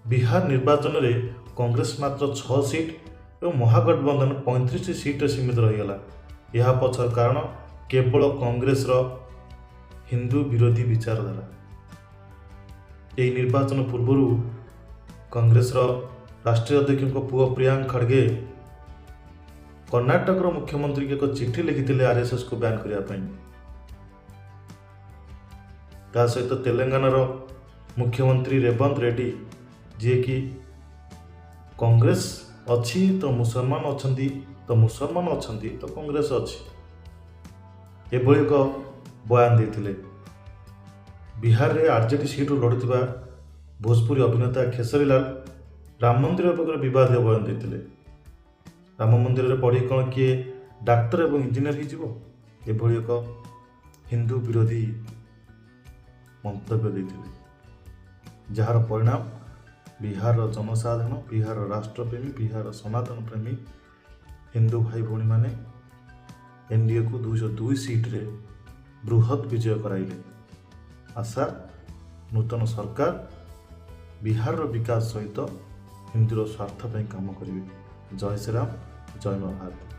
ବିହାର ନିର୍ବାଚନରେ କଂଗ୍ରେସ ମାତ୍ର 6 ସିଟ୍ ଏବଂ ମହାଗଠବନ୍ଧନ 35ଟି ସିଟ୍ରେ ସୀମିତ ରହିଗଲା। ଏହା ପଛର କାରଣ କେବଳ କଂଗ୍ରେସର ହିନ୍ଦୁ ବିରୋଧୀ ବିଚାରଧାରା। ଏହି ନିର୍ବାଚନ ପୂର୍ବରୁ କଂଗ୍ରେସର ରାଷ୍ଟ୍ରୀୟ ଅଧ୍ୟକ୍ଷଙ୍କ ପୁଅ ପ୍ରିୟାଙ୍କ ଖଡ଼ଗେ କର୍ଣ୍ଣାଟକର ମୁଖ୍ୟମନ୍ତ୍ରୀଙ୍କୁ ଏକ ଚିଠି ଲେଖିଥିଲେ ଆର୍ଏସ୍ଏସ୍କୁ ବ୍ୟାନ୍ କରିବା ପାଇଁ। ତା ସହିତ ତେଲେଙ୍ଗାନାର ମୁଖ୍ୟମନ୍ତ୍ରୀ ରେବନ୍ତ ରେଡ୍ଡି, ଯିଏକି କଂଗ୍ରେସ ଅଛି ତ ମୁସଲମାନ ଅଛନ୍ତି, ତ ମୁସଲମାନ ଅଛନ୍ତି ତ କଂଗ୍ରେସ ଅଛି, ଏଭଳି ଏକ ବୟାନ ଦେଇଥିଲେ। ବିହାରରେ ଆରଜେଡି ସିଟ୍ରୁ ଲଢ଼ୁଥିବା ଭୋଜପୁରୀ ଅଭିନେତା ଖେସରୀ ଲାଲ ରାମ ମନ୍ଦିର ଉପରେ ବିବାଦୀୟ ବୟାନ ଦେଇଥିଲେ। ରାମ ମନ୍ଦିରରେ ପଢ଼ି କ'ଣ କିଏ ଡାକ୍ତର ଏବଂ ଇଞ୍ଜିନିୟର ହେଇଯିବ? ଏଭଳି ଏକ ହିନ୍ଦୁ ବିରୋଧୀ ମନ୍ତବ୍ୟ ଦେଇଥିଲେ, ଯାହାର ପରିଣାମ ବିହାରର ଜନସାଧାରଣ, ବିହାରର ରାଷ୍ଟ୍ରପ୍ରେମୀ, ବିହାରର ସନାତନ ପ୍ରେମୀ ହିନ୍ଦୁ ଭାଇ ଭଉଣୀମାନେ ଏନ୍ଡିଏକୁ 202 ସିଟ୍ରେ ବୃହତ୍ ବିଜୟ କରାଇଲେ। ଆଶା, ନୂତନ ସରକାର ବିହାରର ବିକାଶ ସହିତ ହିନ୍ଦୁର ସ୍ୱାର୍ଥ ପାଇଁ କାମ କରିବେ। ଜୟ ଶ୍ରୀରାମ, ଜୟ ମା ଭାରତୀ।